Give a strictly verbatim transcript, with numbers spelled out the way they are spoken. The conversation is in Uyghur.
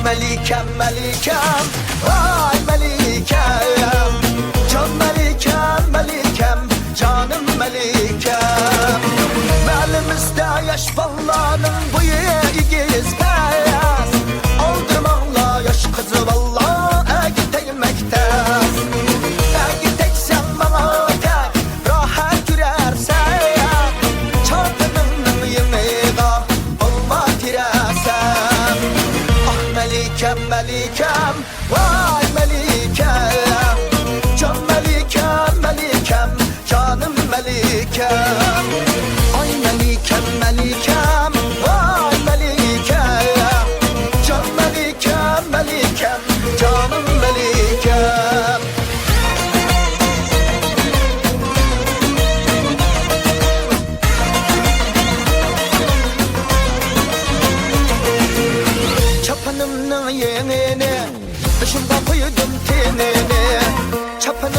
مەلىكەم، مەلىكەم، ۋاي مەلىكەم، جان مەلىكەم، مەلىكەم، جانىم مەلىكەم. مەھەللىمىزدە ياش بالىلارنىڭ بويى ئېگىز پەس، ئالدىرىماڭلار ياش قىز بالىلار، ئەگىپ تەگمەكتە. ئەگىپ تەگسەڭ ماڭا تەگ، راھەت كۆرەرسەن، چاپىنىڭنىڭ يېڭىغا بولما تىرەسەن. ئاھ، مەلىكەم، مەلىكەم، ۋاي مەلىكەم، جان مەلىكەم، مەلىكەم، جانىم مەلىكەم. ئاي مەلىكەم، مەلىكەم، ۋاي مەلىكەم، جان مەلىكەم، مەلىكەم، جانىم مەلىكەم. چاپىنىمنىڭ يېڭىنى، بېشىمغا قويدۇم تېنىنى. چاپىنىم